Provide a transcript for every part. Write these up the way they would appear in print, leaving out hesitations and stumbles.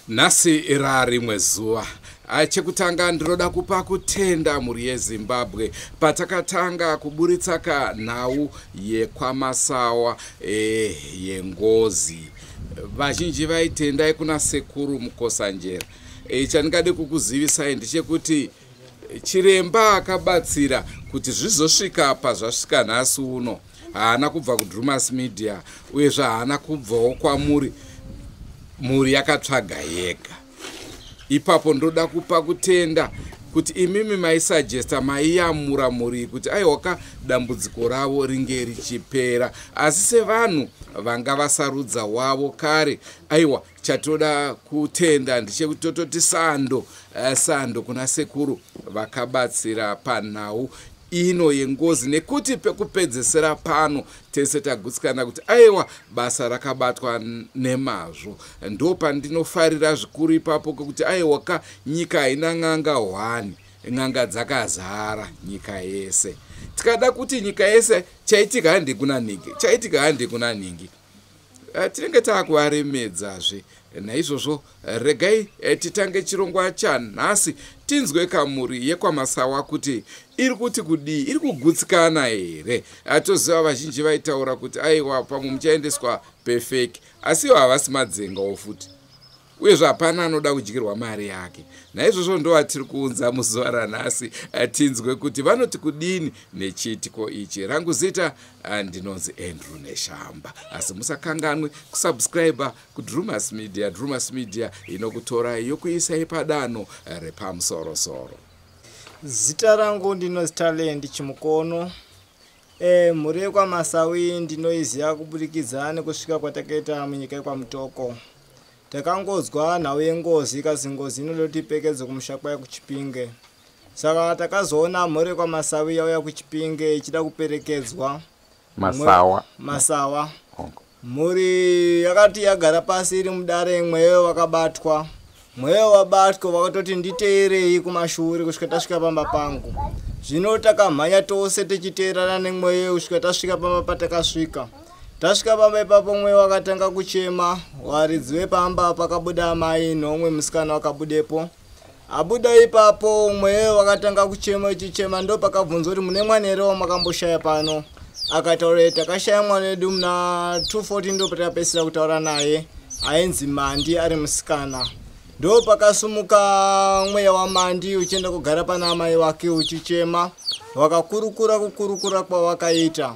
Nhasi rarimwe zuva. Chekutanga ndinoda kupa kutenda mhuri yeZimbabwe patakatanga kuburitsa kanhau yekwaMasawa yengozi. Vazhinji vaitendai kuna Sekuru Mukosanjera. Chandingade kukuzivisai ndechekuti chiremba akabatsira kuti zvizosvika pazvasvika nhasi uno haana kubva kuDrumas Media, uyezve haana kubvawo kwamuri, mhuri yakatsvaga yega. Ipapo ndoda kupa kutenda kuti imimi maisugesta, maiyamura mhuri kuti aiwaka dambudziko ravo ringe richipera, asi sevanhu vanga vasarudza wavo kare, aiwa chatoda kutenda ndechekuti tototi sando sando kuna sekuru vakabatsira panhau ino yengozi, nekuti pekupedzesera pano tese tagutsikana kuti aiwa basa rakabatwa nemazvo. Ndo pandinofarira zvikuru ipapo kwekuti aiwa ka nyika haina n'anga hwani, n'anga dzakazara nyika yese. Tikada kuti nyika yese chaitika handi kuna ningi, chaitika handi kuna ningi, tinenge taakuvaremedzazve. Naizvozvo regai titange chirongwa chanhasi tinzwe kamuri yekwaMasawa kuti iri kuti kudii, iri kugutsikana here. Toziva vazhinji vaitaura kuti aiwa pamwe muchaendeswa pefeki, asi ivo havasi madzengawo futi, uyezve hapana anoda kudyirwa mari yake. Naizvozvo ndovatiri kuunza muzuva ranhasi tinzwe kuti vanoti kudini nechiitiko ichi. Rangu zita ndinonzi Andrew Neshamba, asi musakanganwe kusubscribe kuDrumas Media. Drumas Media inokutorai yokuisai padano repamusorosoro. Zita rangu ndinonzi Talent Chimukono. Mhuri yekwaMasawi ndinoiziva kuburikidza nekusvika kwatakaita munyika yekwaMutoko. Takangonzwa nhau yengozi, ikazi ngozi inoda kuti ipekedze kumusha kwayo kuChipinge. Saka takazoona mhuri yekwaMasawi yauya kuChipinge ichida kuperekedzwa. Masawa. Mhuri yakati yagara pasi iri mudare, mweyo wakabatwa. Mweyo wabatwa vakatoti nditeerei kumashure kusvika tasvika pamba pangu. Zvino takamhanya tose tichiteerana nemweyo kusvika tasvika pamba patakasvika. Tasvika pamba ipapo mweyo wakatanga kuchema. Varidzi vepamba pakabuda mai nomwe musikana wakabudepo. Abuda ipapo mweyo wakatanga kuchema ichichema, ndo pakabvunzwa kuti mune mwana here wamakamboshaya pano. Akataura takashaya mwana wedu muna 214, ndo patakapedzisira kutaura naye, ainzi Mandi ari musikana. Ndo pakasumuka mweya waMandi uchienda kugara pana amai wake uchichema. Wakakurukura kukurukura kwawakaita.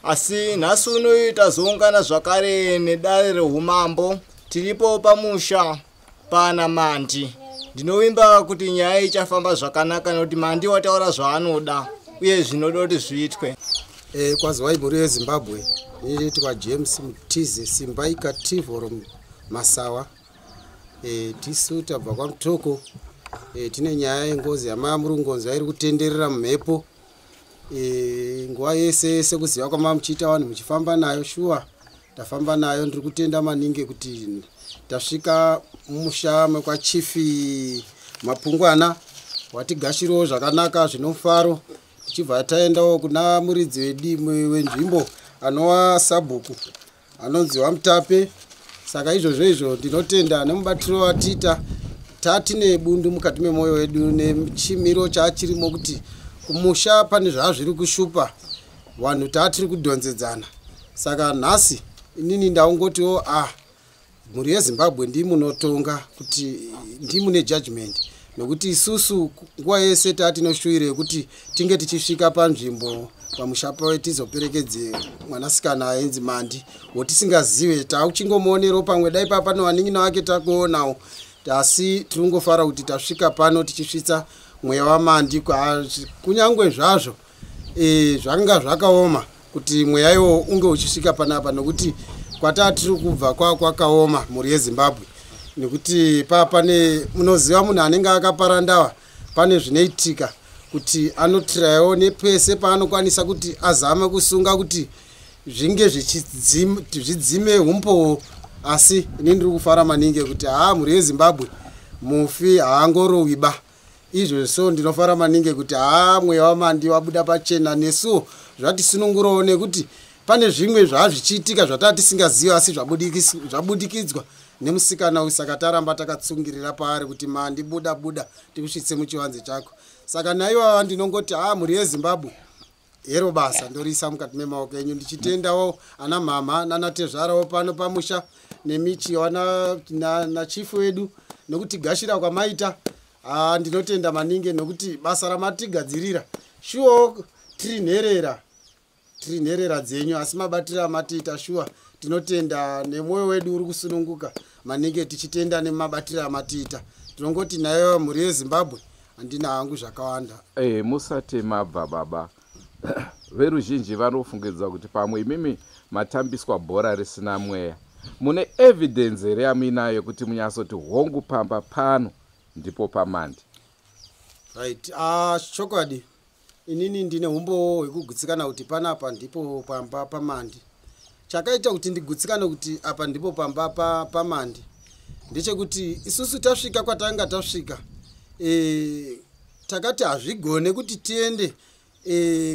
Asi nhasi unoyu tazoungana zvakare nedare reumambo, tiripo pamusha pana Mandi. Ndinovimba kuti nyaya ichafamba zvakanaka nekuti Mandi wataura zvaanoda uye zvinoda kuti zviitwe. Kwaziwai mhuri yeZimbabwe, inoitwa James Mutize Simbai Kativhoro Masawa. Tisu tabva kwaMutoko. Tine nyaya yengozi yamamurungonzi iri kutenderera mumhepo. Nguva yese sekuziva kwamamuchiita vanhu muchifamba nayo, shuwa tafamba nayo. Ndiri kutenda maningi kuti tasvika mumusha mekwachifi Mapungwana, watigashirawo zvakanaka zvinomufaro. Tichibva taendawo kuna muridzi wenzvimbo anova sabhuku anonzi waMutape. Saka izvozvo izvo ndinotenda nemubatiro watiita. Tatine bundu mukati memwoyo wedu nechimiro chaachirimo kuti kumusha pane zvazviri kushupa vanhu, tatiri kudhonzedzana. Saka nhasi inini ndaungotiwo mhuri yeZimbabwe ndimunotonga kuti ndimune judgment, nokuti isusu nguva yese tatinoshuwire yekuti tinge tichisvika panzvimbo Pamusha pawe tizoperekedze mwanasikana ainzi Mandi wotisingazive, tauchingomuonerawo pamwe dai papa nevanin'ina wake takuonawo, asi tirikungofara kuti tasvika pano tichisvitsa mweya waMandi. Kunyangwe zvazvo zvanga zvakaoma kuti mweya iwo unge uchisvika panapa, nokuti kwataa tiri kubva kwakaoma, mhuri yeZimbabwe, nekuti pane munoziva munhu anenge akapara ndava, pane zvinoitika kuti anotirawo nepese paanokwanisa kuti azame kusunga kuti zvinge zvidzime umbowo. Asi ini ndiri kufara maningi kuti haa, mhuri yeZimbabwe, mufi haangorowiba izvo. So ndinofara maningi kuti haa, mweya waMandi wabuda pachena, nesuwo zvatisunungurawo, nekuti pane zvimwe zvazvichiitika zvataa tisingazivi, asi zvabudikidzwa nemusikana uyu. Saka taramba takatsungirira paari kuti Mandi, buda, buda, tikusvitse muchivanze chako. Saka naivava ndinongoti haa, mhuri yeZimbabwe, hero basa ndoriisa mukati memaoko enyu, ndichitendawo ana mhama nanatezvarawo pano pamusha nemichi nachifu wedu nokutigashira kwamaita. Ndinotenda maningi nokuti basa ramatigadzirira, shuwa tiri nherera, tiri nherera dzenyu, asi mabatiro amatiita, shuwa tinotenda nemwoyo wedu uri kusununguka maningi, tichitenda nemabatiro amatiita. Tinongoti nayo mhuri yeZimbabwe, handina hangu zvakawanda. Musati mabva baba, veruzhinji vanofungidza kuti pamwe imimi matambiswa bhora risina mweya. Mune evidence here yamuinayo yekuti munyatsoti hongu, pamba pano ndipo paMandi? Right, chokwadi inini ndine umbowo hwekugutsikana kuti panapa ndipo pamba paMandi. Chakaita kuti ndigutsikane kuti apa ndipo pamba paMandi ndechekuti isusu tasvika kwatanga tasvika, takati hazvigone kuti tiende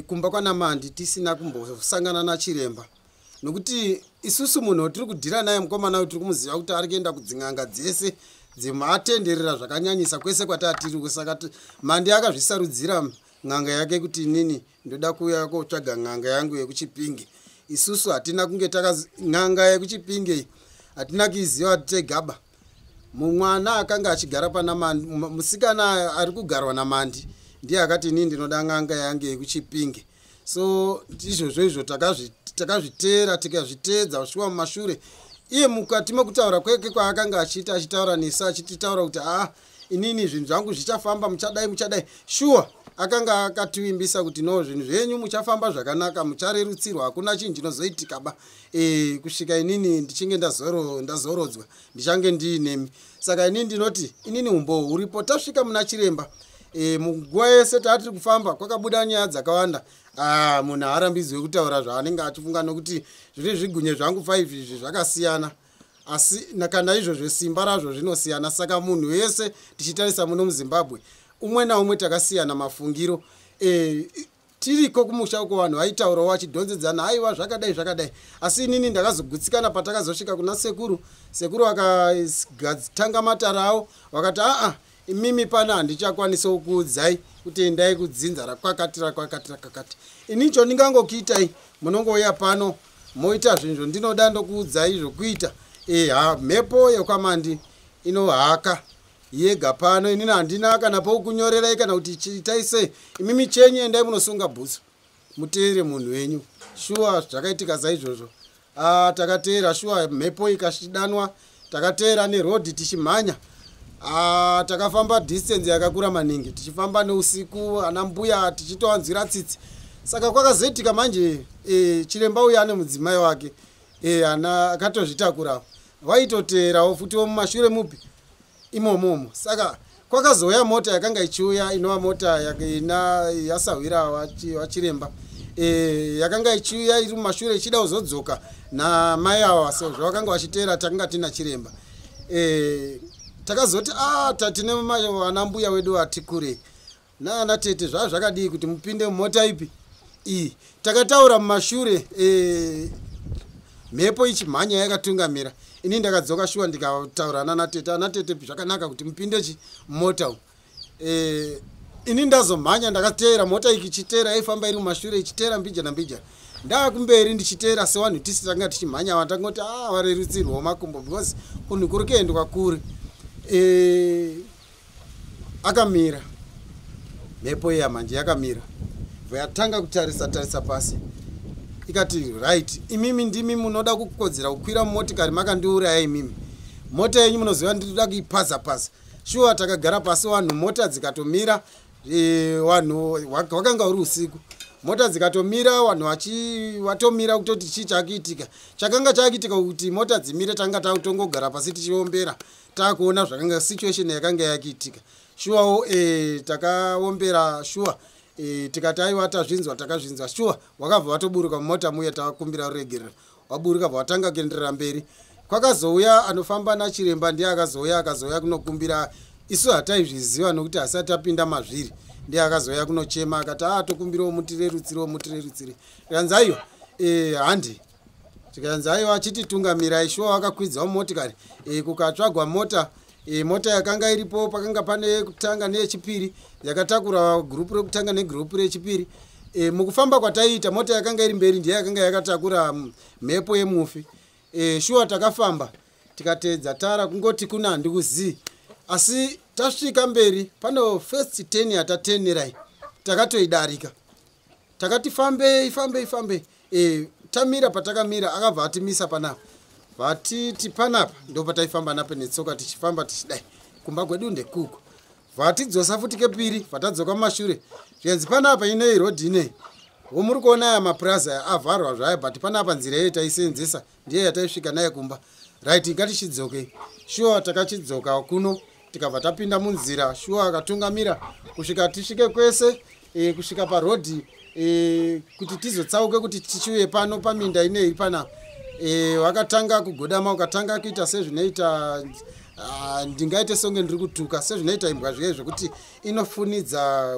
kumba kwana Mandi tisina kumbosangana nachiremba, nokuti isusu munhu tiri kudhira naye mukomana uyu tiri kumuziva kuti ari kuenda kudzin'anga dzese dzematenderera zvakanyanyisa kwese kwatatiri. Saka Mandi akazvisarudzira n'anga yake kuti inini ndoda kuuya kotsvaga n'anga yangu yekuChipinge. Isusu hatina kunge n'anga yekuChipinge hatina kuiziva tegaba. Mumwana akanga achigara pana Mandi, musikana ari kugarwa naMandi, ndiye akati inini ndinoda n'anga yangu yekuChipinge. So izvozvo izvo takazviteera, tikazviteedza shuwa mumashure. Iye mukati mekutaura kweke kwaakanga achiita, achitaura nesu, achititaura kuti aa, inini zvinhu zvangu zvichafamba, muchadai, muchadai. Shuwa akanga akativimbisa kuti no, zvinhu zvenyu muchafamba zvakanaka, mucharerutsirwa, hakuna chinhu chinozoitika ba, kusvika inini ndichinge ndazorodzwa ndichange ndiinemi. Saka inini ndinoti inini umbowo huripo. Tasvika muna chiremba, munguva yese taatiri kufamba kwakabuda nyaya dzakawanda. Munhu haarambidzwe kutaura zvaanenge achifunga, nokuti zviri zvigunye zvangu 5 izvi zvakasiyana, asi kana izvozvo simba razvo zvinosiyana. Saka munhu wese tichitarisa muno muZimbabwe, umwe naumwe takasiyana mafungiro. Tiriko kumusha uko vanhu vaitaurawo vachidhonzedzana, aiwa, zvakadai, zvakadai, asi inini ndakazogutsikana patakazosvika kuna sekuru. Sekuru vakatanga matara avo, vakati aa, imimi pana handichakwanisawo kuudzai kuti endai kudzinza rakwakati, rakwakati, rakakati. Ini chondingangokuitai, munongouya pano moita zvinhu zvondinoda, ndokuudzai zvokuita. Ha, mhepo yekwaMandi inohaka yega pano. Inini handina kana poukunyorerai kana kuti chiitai sei. Imimi chenyu endai munosunga bhutsu, muteere munhu wenyu. Shuwa zvakaitika saizvozvo. Takateera shuwa, mhepo ikashidanwa, takateera nerodhi tichimhanya. Takafamba distance yakakura maningi, tichifamba neusiku, ana mbuya tichitoanzwira tsitsi. Saka kwakazoitika manje, chiremba uyu ane mudzimai wake, ana akatozvitakurawo, vaitoteerawo futiwo mumashure mupi imomomo. Saka kwakazouya mota yakanga ichiuya, inova mota yasahwira wachiremba, yakanga ichiuya iri mumashure ichida kuzodzoka namai ava sezvo vakanga vachiteera. Takanga tina chiremba, takazoti a, tatine vana mbuya wedu vati kurei naana tete, zvaa zvakadii kuti mupinde mumota ipi iyi? Takataura mumashure, mhepo ichimhanya yakatungamira. Ini ndakadzoka shuwa, ndikataura nana tete, ana tete, zvakanaka kuti mupinde chi mumota umu. Ini ndazomhanya, ndakateera mota ichiteera, yaifamba iri mumashure ichiteera mbijana mbijana, ndaakumberi ndichiteera sevanhu tisi tanga tichimhanya. Vandangoti a, varerutsirwawo makumbo because kunhu kuri kuendwa kuri. Akamira mhepo iya manje, yakamira. Bva yatanga kutarisa tarisa pasi ikati right, imimi ndimi munoda kukodzera kukwira mumotikari makandiuraya imimi. Mota yenyu munoziva ndinoda kuipaza paza. Shuwa takagara pasi vanhu mota dzikatomira vanhu hwakanga huri usiku. Mota dzikatomira vanhu vatomira kutoti chii chakuitika. Chakanga chakuitika kuti mota dzimire tanga takutongogara pasi tichiombera takuona zvakanga situation yakanga yakuitika. Shuwawo takaombera shuwa tikati aiwa tazvinzwa takazvinzwa. Shuwa wakabva watoburuka mumota muye takumbira ruregerero. Waburuka bva watanga kuenderera mberi. Kwakazouya anofamba nachiremba ndiye akazouya akazouya kunokumbira. Isu hataizviziva nokuti hasati tapinda mazviri. Ndiye akazouya kunochema akati a tokumbirawo mutirerutsirewo mutirerutsire. Tikanzi aiwa handi. Tikanzi aiwa achititungamirai. Shuwa wakakwidzawo motikari kukatsvagwa mota. Mota yakanga iripo pakanga pane yekutanga neyechipiri yakatakura gurupu rekutanga negurupu rechipiri. Mukufamba kwataiita mota yakanga iri mberi ndiye yakanga yakatakura mhepo yemufi. Shuwa takafamba tikateedza tara kungoti kuna handikuzii. Asi tasvika mberi pano first 10 yatatenerai takatoidarika. Takati fambei fambei fambei. Tamira patakamira akabva atimisa panapa. Vatiti panapa ndo pataifamba napo netsoka tichifamba tichidai. Kumba kwedu ndekuko. Vatidzosa futi kepiri vatadzoka mumashure. Zvikanzi panapa inei rodhi inei. Womuri kuona aya mapurazi aya avharwa zvayo but panapa nzira iye taiseenzesa ndiye yataisvika naye kumba. Right, ngatichidzokei. Shuwa takachidzoka kuno tikabva tapinda munzira. Shuwa akatungamira kusvika tisvike kwese kusvika parodhi kuti tizotsauke kuti tichiuye pano paminda inei panapa. Wakatanga kugodama ukatanga kuita sezvinoita ndingaite songe ndiri kutuka sezvinoita imbwa zviye zvekuti inofunidza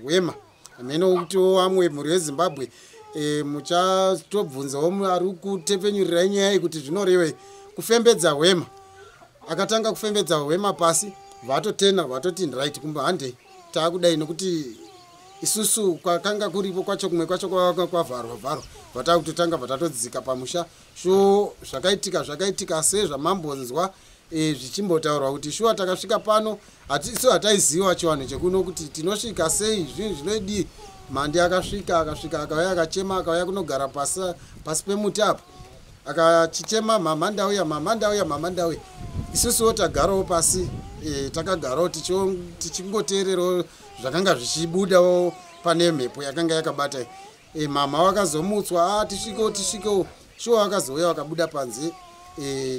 hwema. Hameno kuti vamwe mhuri yeZimbabwe muchatobvunzawo ari kutepfenyurirai nyaya iyi kuti zvinorevei kufembedza hwema. Akatanga kufembedza hwema pasi vatotena vatoti right kumba handei taakudai nokuti isusu kwakanga kuripo kwacho kumwe kwacho kwakanga kwavharwa vharwa. Vatakutotanga vatatodzika pamusha. Sho zvakaitika zvakaitika sezvamambonzwa zvichimbotaurwa kuti shuwa takasvika pano isu hataiziva chivanhu chekuno kuti tinosvika sei zvinhu zvinodii. Mandi akasvika akasvika akauya akachema akauya kunogara pasi pemuti apa akachichema mama ndauya mama ndauya mama ndauya. Isusuwo tagarawo pasi takagarawo tichingoteererawo zvakanga zvichibudawo pane mhepo yakanga yakabata. Mama wakazomutswa tisvikewo tisvikewo. Shuwa wakazouya wakabuda panze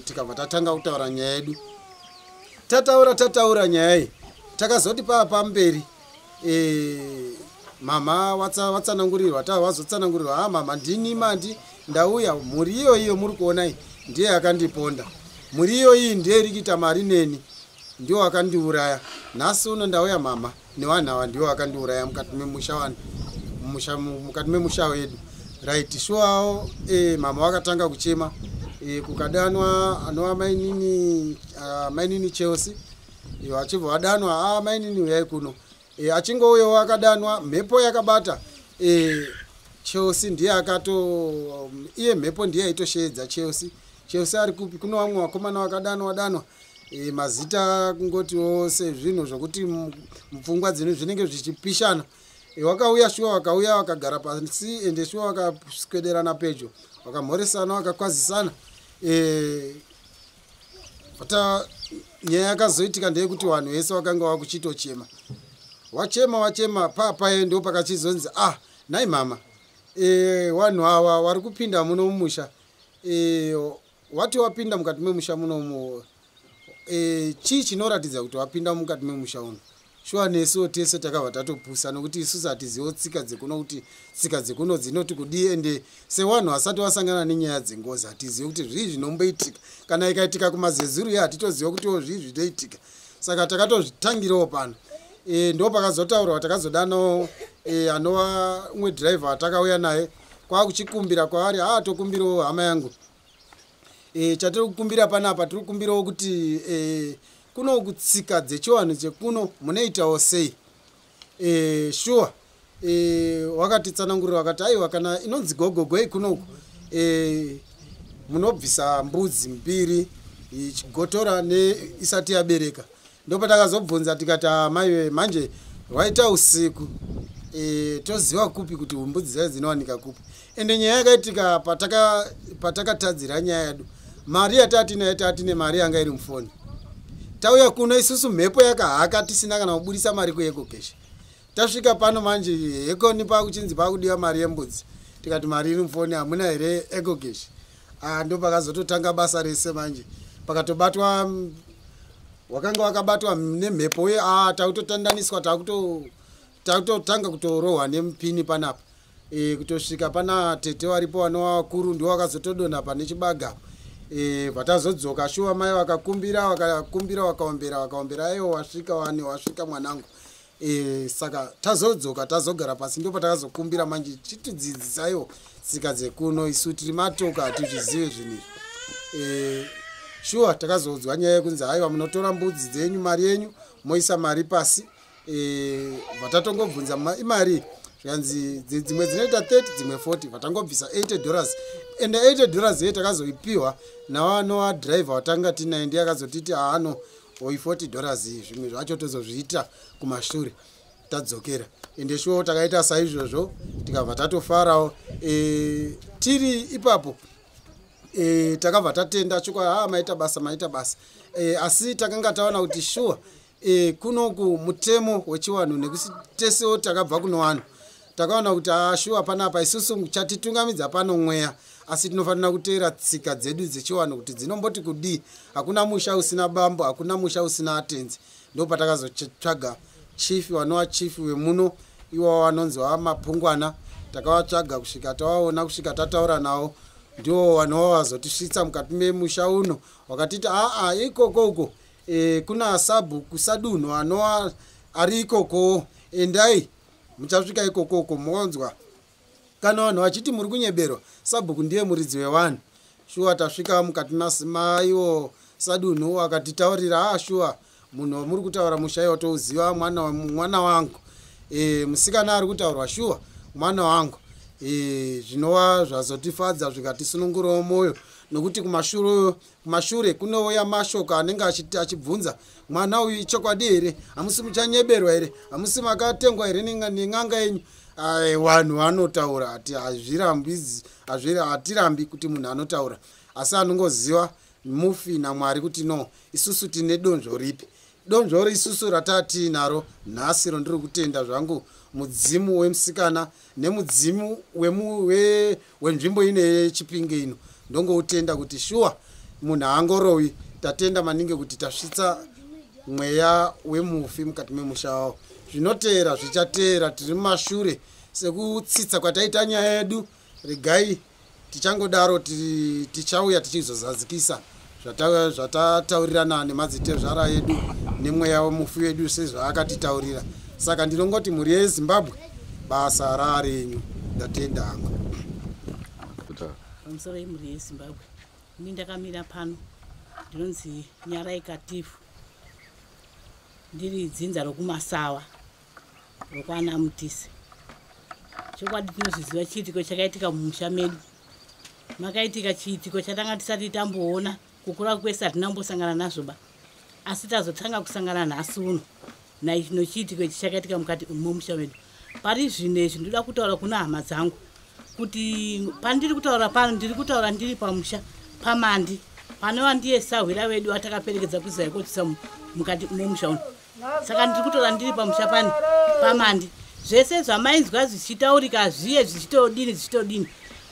tikabva tatanga kutaura nyaya yedu. Tataura nyaya iyi takazoti paa pamberi mama watsanangurirwa wazotsanangurirwa mama ndini mandi ndauya mhuri iyo iyo muri kuona iyi ndiye yakandiponda. Mhuri iyo iyi ndiye iri kuita mari neni ndiwo akandiuraya. Nhasi uno ndauya mama nevanhu ava ndiwo akandiuraya mukati memusha wani mukati memusha wedu. Right, shuwawo mama wakatanga kuchema kukadanwa anova mainini Chelsea vachibva vadanwa mainini uyai kuno. Achingouyawo akadanwa mhepo yakabata Chelsea ndiye akato iye mhepo ndiye aitosheedza Chelsea. Chelsea ari kupi? Kuno vamwe vakomana vakadanwa danwa mazita kungotiwo sezvinhu zvokuti mupfungwa dzino zvinenge zvichipishana. Wakauya shuwa wakauya wakagara pasi ende shuwa wakaswederana pedyo wakamhoresana wakakwazisana. Nyaya yakazoitika ndeyekuti vanhu vese vakanga vakuchitochema. Wachema papaye ndo pakachizonzi nhai mama vanhu ava vari kupinda muno mumusha wati wapinda mukati memusha munomu chii chinoratidza kuti wapinda mukati memusha uno? Shuwa nesuwo tese takabva tatopusa nokuti isusu hatizivo tsika dzekuno kuti tsika dzekuno dzinoti kudii ende sevanhu vasati vasangana nenyaya dzengozi hatizivi kuti zvii zvinomboitika. Kana ikaitika kumazezuru ye hatitoziva kutiwo zvii zvinoitika. Saka takatozvitangirawo pano. Ndo pakazotaurwa takazodanawo anova umwe dhiraivha atakauya naye kwakuchikumbira kwaari tokumbirawo hama yangu. Chatiri kukumbira panapa tiri kukumbirawo kuti kuno kutsika dzechivanhu chekuno munoitawo sei. Shuwa wakatitsanangurira wakati aiwa kana inonzi gogogoi kunoku munobvisa mbudzi mbiri chigotora neisati yabereka. Ndopatakazobvunza tikati amaiwe manje waita usiku Toziva kupi kuti mbudzi dzayo dzinowanika kupi? Ende nyaya yakaitika patakatadzira nyaya yedu, mari yatatinayo, tatine mari yanga iri mufoni. Tauya kuno isusu mhepo yakahaka, tisina kana kubudisa mari kuEcoCash. Tasvika pano manje, hekoni pakuchinzi pakudiwa mari yembudzi. Tikati mari iri mufoni, hamuna here EcoCash? Ah, ndo pakazototanga basa rese manje. Pakatobatwa wakanga wakabatwa nemhepo uye, ah, takutotandaniswa, takutotanga kutorohwa nemupini panapa, kutosvika pana tete varipo vanova vakuru, ndiwo vakazotodonha pane chibaga. Vatazodzoka shuwa, mai vakakumbira, vakakumbira, vakaombera, vakaombera, aiwa, wasvika wani, wasvika mwanangu. Saka tazodzoka, tazogara pasi, ndo patakazokumbira manje, chitidzidzisaiwo tsika dzekuno, isu tiri matoka, hatizvizive zvinhu izvi. Shuwa takazoudzwa nyaya yekunzi haiwa, munotora mbudzi dzenyu, mari yenyu, moisa mari pasi. Vatatongobvunza imari, zvikanzi dzimwe dzinoita 30, dzimwe 40. Vatangobvisa $80, ende $80 iye takazoipiwa navanova dhiraivha watanga tinaye, ndiye akazotiti haano oi $40 iyi, zvimwe zvacho tozozviita kumashure tadzokera. Ende shuwa takaita saizvozvo, tikabva tatofarawo. Tiri ipapo, takabva tatenda chokwa, ha, maita basa, maita basa. Asi takanga taona kuti shuwa, kunoku mutemo wechiwanhu, nekuti tesewo takabva kuno vanhu, takaona kuti ha, shuwa panapa isusu chatitungamidza pano mweya, asi tinofanira kuteera tsika dzedu dzechiwanhu kuti dzinomboti kudii. Hakuna musha usina bambo, hakuna musha usina atenzi. Ndo patakazotsvaga chief, vanova chief wemuno iwavo vanonzi vamapungwana. Takavatsvaga kusvika tavaona, kusvika tataura navo, ndivo vanova vazotisvitsa mukati memusha uno. Wakatiti aa, ikoko uko, kuna sabhuku sadunhu anova ari ikoko, endai, muchasvika ikoko uko monzwa kana vanhu vachiti muri kunyeberwa, sabhuku ndiye muridzi wevanhu. Shuwa tasvika mukati maiwo sadunhu, akatitaurira, a, shuwa munhu wamuri kutaura musha iwo touziva, mwana wangu, musikana ari kutaurwa, shuwa mwana wangu. Zvinova zvazotifadza, zvikatisunungurawo mwoyo, nokuti kumashure kunouya mashoko anenge achibvunza mwana uyu, chokwadi here? Hamusi muchanyeberwa here? Hamusi makatengwa here nen'anga yenyu? Vanhu vanotaura, ati hatirambi kuti munhu anotaura, asi anongoziva mufi namwari kuti no, isusu tine donzvo ripi. Donzvo isusu ratatiinaro nhasi rondiri kutenda zvangu mudzimu wemusikana nemudzimu wenzvimbo ino yeChipinge ino, ndongoutenda kuti shuwa munhu haangorovi. Tatenda maningi kuti tasvitsa mweya wemufi mukati memusha wavo. Zvinoteera zvichateera, tiri mumashure sekutsitsa kwataita nyaya yedu. Regai tichangodaro, tichauya tichizozadzikisa zvatataurirana nemadzitezvara edu nemweya wemufi wedu sezvaakatitaurira. Saka ndinongoti mhuri yeZimbabwe, basa raarenyu. Ndatenda hangu. Pamusoro yemhuri yeZimbabwe, ini ndakamira pano ndinonzi Nyarai Katifu, ndiri dzinza rokuMasawa, rokwana Mutisi. Chokwadi tinozviziva chiitiko chakaitika mumusha medu. Makaitika chiitiko chatanga tisati tamboona kukura kwese, hatina kumbosangana nazvo ba, asi tazotanga kusangana nhasi uno nochiitiko ichi chakaitika mukati momusha medu. Pari zvino izvi ndoda kutaura kuna hama dzangu kuti pandiri kutaura pano, ndiri kutaura ndiri pamusha paMandi, panova ndiye sahwira wedu atakaperekedza kuzai kotisa mukati momusha uno. Saka ndiri kutaura ndiri pamusha pani paMandi. Zvese zvamainzwa zvichitaurika zviye, zvichitodini, zvichitodini,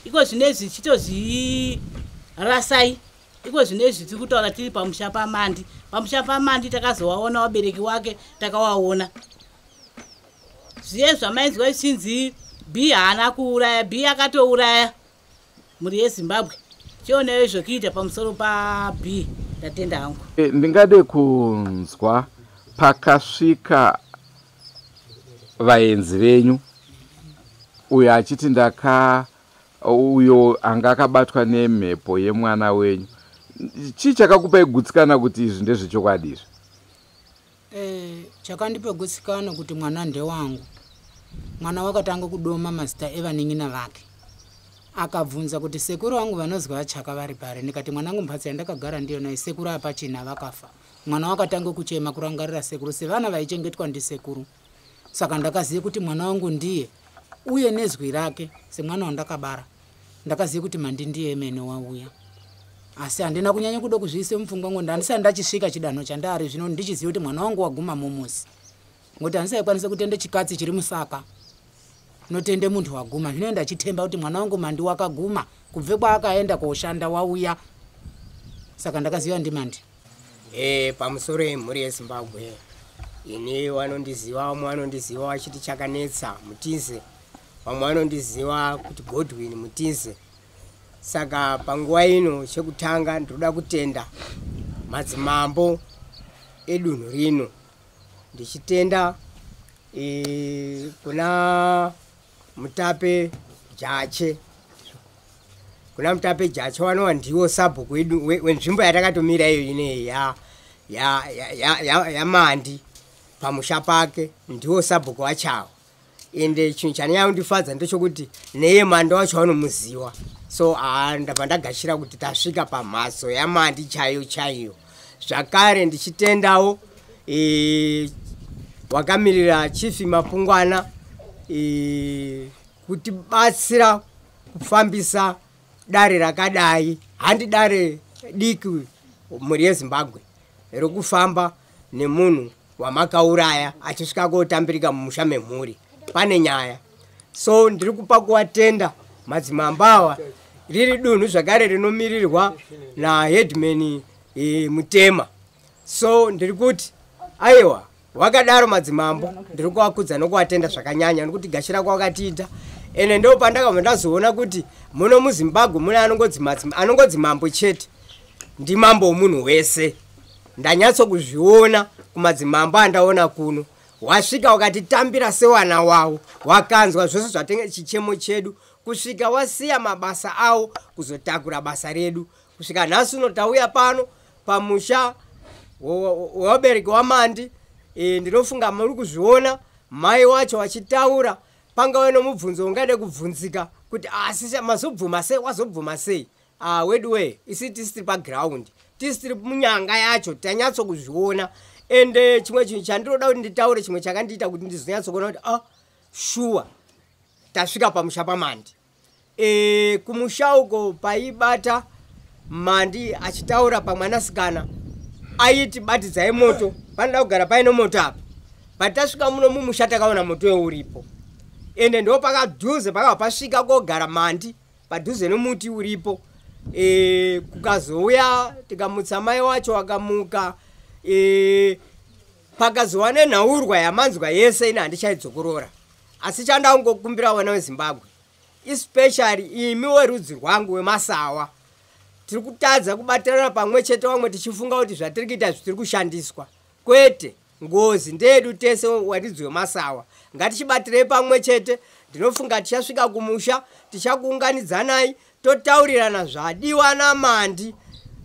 iko zvinezvi chitozvirasai. Iko zvinezvi tiri kutaura tiri pamusha paMandi. Pamusha paMandi takazowaona vabereki wake, takawaona. Zviye zvamainzwa zvichinzi B haana kuuraya, B akatouraya. Mhuri yeZimbabwe, chionewo zvokuita pamusoro paB. Ndatenda hangu. Ndingade kunzwa pakasvika vaenzi venyu, uyo achiti ndaka uyo anga akabatwa nemhepo yemwana wenyu, chii chakakupai gutsikana kuti izvi ndezvechokwadi izvi? Chakandipa gutsikano kuti mwana ndewangu, mwana wakatanga kudoma mazita evanin'ina vake, akabvunza kuti sekuru vangu vanozwa vachaka vari pari. Ndikati, mwanangu, mhatso yandakagara ndiyona sekuru apachina, vakafa. Mwana wakatanga kuchema kurangarira sekuru sevana vaichengetwa ndisekuru. Saka ndakaziva kuti mwana wangu ndiye, uye nezwi rake semwana wandakabara ndakaziva kuti Mandi ndiye emene wauya. Asi handina kunyanya kuda kuzviise mupfungwa ngo ndandisati ndachisvika chidanho chandari zvino ndichiziva kuti mwana wangu waguma mumuzi, ngokuti handisaikwanisa kutende chikatsi chiri musaka notende muntu waguma. Zvino ndachitemba kuti mwana wangu Mandi wakaguma kubve kwaakaenda koshanda wauya, saka ndakaziva ndiMandi. Pamusoro yemhuri yeZimbabwe, ini vanondiziva, vamwe vanondiziva vachiti Chakanetsa Mutize, vamwe vanondiziva kuti Godwin Mutize. Saka panguva ino chekutanga ndinoda kutenda madzimambo edunhu rino, ndichitenda kuna Mutape Jache, kuna Mutape Jache vanova ndiwo sabhuku wedu wenzvimbo yatakatomira iyo ineyi yaMandi pamusha pake, ndiwo sabhuku wachawo. Ende chinhu chanonyanya kundifadza ndechekuti neye Mandi wacho vanomuziva. So ndabva ndagashira kuti tasvika pamhatso yaMandi chaiyo chaiyo. Zvakare ndichitendawo wakamirira Chief Mapungwana kutibatsira kufambisa dare rakadai. Handi dare diki, mhuri yeZimbabwe, rekufamba nemunhu wamakauraya achisvika kotambirika mumusha memhuri pane nyaya. So ndiri kupa kuvatenda madzimambo awa. Riri dunhu zvakare rinomirirwa naheadman Mutema. So ndiri kuti aiwa, wakadaro madzimambo, ndiri kuvakudza nokuvatenda zvakanyanya nokuti gashira kwakatiita. Ende ndo pandakabva ndazoona kuti muno muZimbabwe mune anongodzi mambo chete, ndimambo womunhu wese. Ndanyatsokuzviona kumadzimambo andaona kuno. Wasvika ukatitambira sewana wavo, wakanzwa zvose zvatenge chichemo chedu, kusvika wasiya mabasa avo kuzotakura basa redu kusvika nhasi uno tauya pano pamusha wevabereki waMandi. Ndinofunga muri kuzviona mai wacho vachitaura. Pangave nomubvunzo ungade kubvunzika kuti asi mazobvuma sei, wazobvuma sei? Ah, wedu we, isi tisi tiri paground, tisi tiri munyanga yacho, tanyatsokuzviona. Ende chimwe chinhu chandinoda kuti nditaure, chimwe chakandiita kuti ndizonyatsokuona kuti ah, shuwa tasvika pamusha paMandi. Kumusha uko paibata Mandi achitaura pamwanasikana aiti batidzai moto, panoda kugara paine moto apa. Patasvika muno mumusha takaona moto uripo, ende ndo pakadhuze pakabva pasvika kogara Mandi padhuze nomuti uripo. Kukazouya tikamutsa mai wacho wakamuka. Pakazova nenhaurwa yamanzwa yese, ine handichaidzokorora. Asi chandangokumbira vana veZimbabwe, especially imi werudzi rwangu wemasawa, tiri kutadza kubatirana pamwe chete, vamwe tichifunga kuti zvatiri kuita zvitiri kushandiswa. Kwete, ngozi ndeyedu tese waridzi wemasawa. Ngatichibatirei pamwe chete. Ndinofunga tichasvika kumusha, tichakuunganidzanai, totaurirana zvadiwa naMandi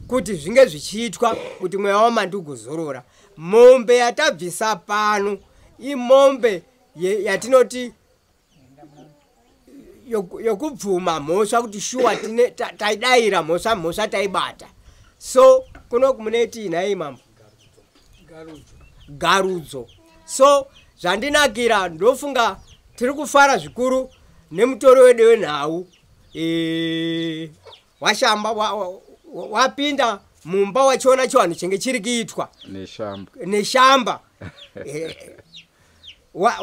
kuti zvinge zvichiitwa kuti mweya waMandi ugozorora. Mombe yatabvisa pano imombe yatinoti yokubvuma mhosva kuti shuwa taidayira mhosva, mhosva taibata. So kuno muneti nhai mambo garudzo. So zvandinakira, ndofunga tiri kufara zvikuru nemutoro wedu wenhau. Washamba wapinda mumba wachiona chivanhu chenge chiri kuitwa. Neshamba. Neshamba.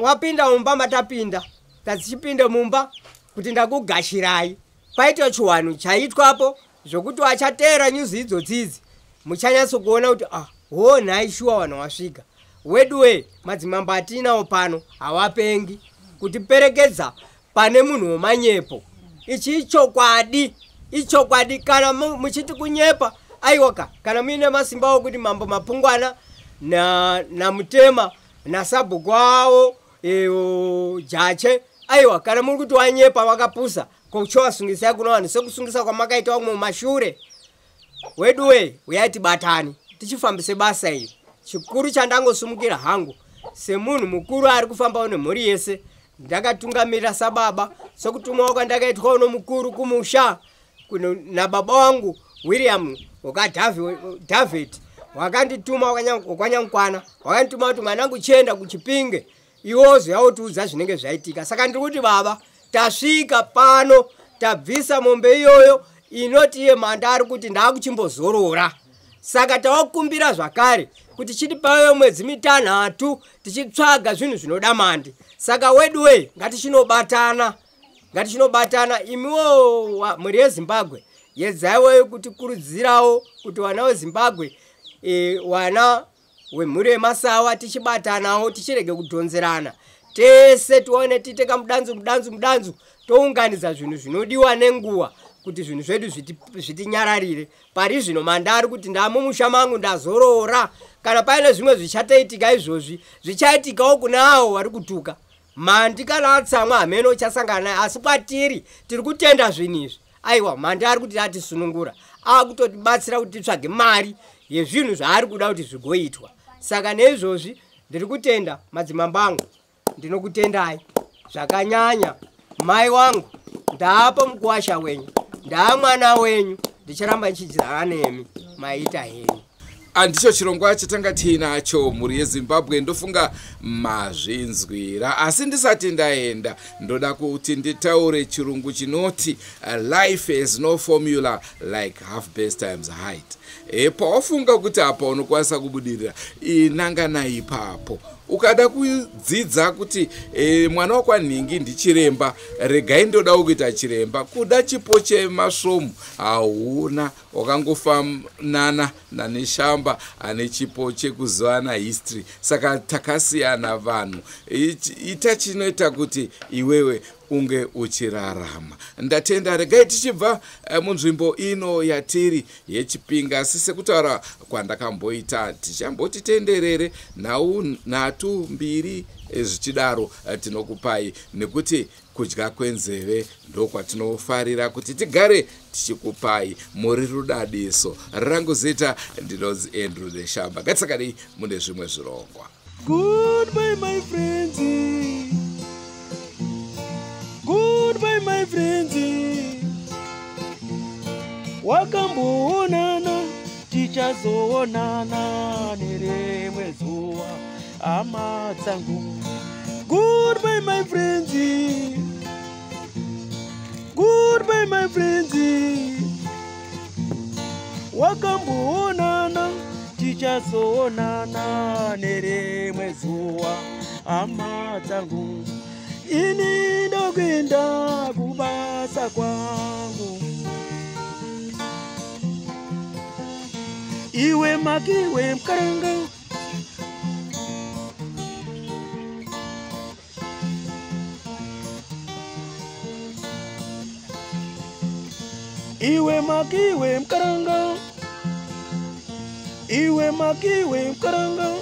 Wapinda mumba matapinda, tadzichipinda mumba kuti ndakugashirai, paitwa chiwanhu chaitwapo zvokuti wachateera nyuzi idzodzidzi muchanyatsokuona kuti ah, ho nhai, shuwa vanhu wasvika. Weduwe, madzimambo atinawo pano hawapengi kutiperekedza pane munhu wemanyepo. Ichi ichokwadi, ichokwadi. Kana muchiti kunyepa, aiwaka, kana muine masimba okuti mambo Mapungwana naMutema nasabhuku avo Jache, aiwa, kana muri kuti wanyepa wakapusa, kochowasungisai kuno vanhu sekusungisa kwamakaita vamwe mumashure. Weduwe, uyai tibatane tichifambise basa iri. Chikuru chandangosumukira hangu semunhu mukuru ari kufambawo nemhuri yese, ndakatungamirira sababa sekutumwawo kwandakaitwawo nomukuru kumusha nababa wangu William David, wakandituma wakwanyankwana, wakandituma kuti mwanangu chienda kuChipinge. Iwe wozouya wotiudza zvinenge zvaitika. Saka ndiri kuti baba, tasvika pano, tabvisa mombe iyoyo inoti iye Manda ari kuti ndaakuchimbozorora. Saka tawakumbira zvakare kuti chitipayo mwedzi 6 tichitsvaga zvinhu zvinoda Mandi. Saka wedu wei, ngatichinobatana, ngatichinobatana. Imiwo mhuri yeZimbabwe, yedzaiwo kuti kurudzirawo kuti vana veZimbabwe, vana wemhuri yeMasawa, tichibatanawo, tichirege kudhonzerana. Tese tione tiite kamudanzu mudanzu mudanzu, tounganidza zvinhu zvinodiwa nenguva kuti zvinhu zvedu zvitinyararire. Pari zvino Manda ari kuti ndamumusha mangu, ndazorora. Kana paine zvimwe zvichatoitika izvozvi, zvichaitikawo kuna avo vari kutuka Mandi. Kana atsamwa hameno uchasangana naye, asi kwatiri tiri kutenda zvinhu izvi. Aiwa, Mandi ari kuti atisunungura, akutotibatsira kuti titsvage mari yezvinhu zvaari kuda kuti zvigoitwa. Saka neizvozvi ndiri kutenda madzimambo angu, ndinokutendai zvakanyanya. Mai wangu, ndaapa mukuwasha wenyu, ndaamwana wenyu, ndicharamba ndichidzana nemi. Maita henyu. Andicho chirongwa chatanga tiinacho, mhuri yeZimbabwe. Ndofunga mazvinzwira, asi ndisati ndaenda ndoda kuti nditaure chirungu chinoti life has no formula like half best times height. Pawafunga kuti apa unokwanisa kubudirira, inangana ipapo. Ukada kudzidza kuti mwana wakwanhingi ndichiremba, regai ndoda kuita chiremba. Kuda chipo chemasvomu hauna, wakangofanana naNeshamba ane chipo chekuzivana history. Saka takasiyana vanhu. Ita chinoita kuti iwewe unge uchirarama. Ndatenda. Regai tichibva munzvimbo ino yatiri yeChipinga, asi sekutaura kwandakamboita, tichamboti tenderere nhau 3 2 zvichidaro, tinokupai nekuti kudya kwenzeve ndokwatinofarira kuti tigare tichikupai. Muri rudadiso rangu. Zita ndinonzi Andrew Neshamba. Ngatisakadei mune zvimwe zvirongwa. Goodbye, my friends. Goodbye, my friends. Wakamboonana, tichazoonana nerimwe zuva, hama dzangu. Goodbye, my friends. Goodbye, my friends. Wakamboonana, tichazoonana nerimwe zuva, hama dzangu. Ini ndokuenda kubasa kwangu. Iwe makiwe mkaranga. Iwe makiwe mkaranga. Iwe makiwe mkaranga.